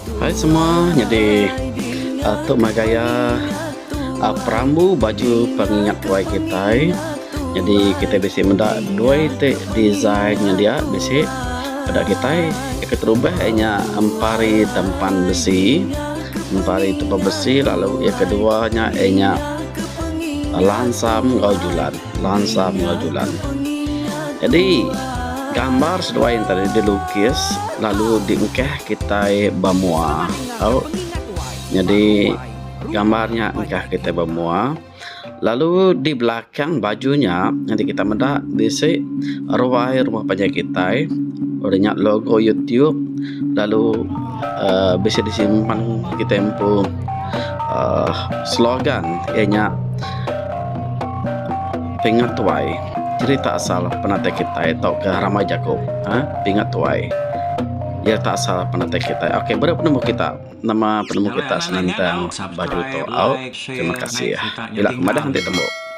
Hai semua nyadi tu meh gaya perambu baju pengingat tuai kitai nyadi kitai bisi meda dua iti design nyendia bisi peda kitai keterubah iya nya empari tempan besi empari tempan besi lalu iya kedua nya iya nya lansam enggau julan lansam enggau julan. Jadi gambar seduai enti dilukis lalu diengkah kitai ba mua tau. Nyadi gambar nya engkah kitai ba mua lalu di belakang baju nya nyadi kita meda bisi ruai rumah panjai kitai udah nya logo youtube lalu uhh bisi disimpan kitai empu uhh slogan iya nya Pingat Tuai cherita asal penatai kitai tauka rambai jaku uhh Pingat Tuai cherita asal penatai kitai. Ok beri penemu kita nama penemu kita senentang baju tu au. Terima kasih. Ila ku madah enti tembu.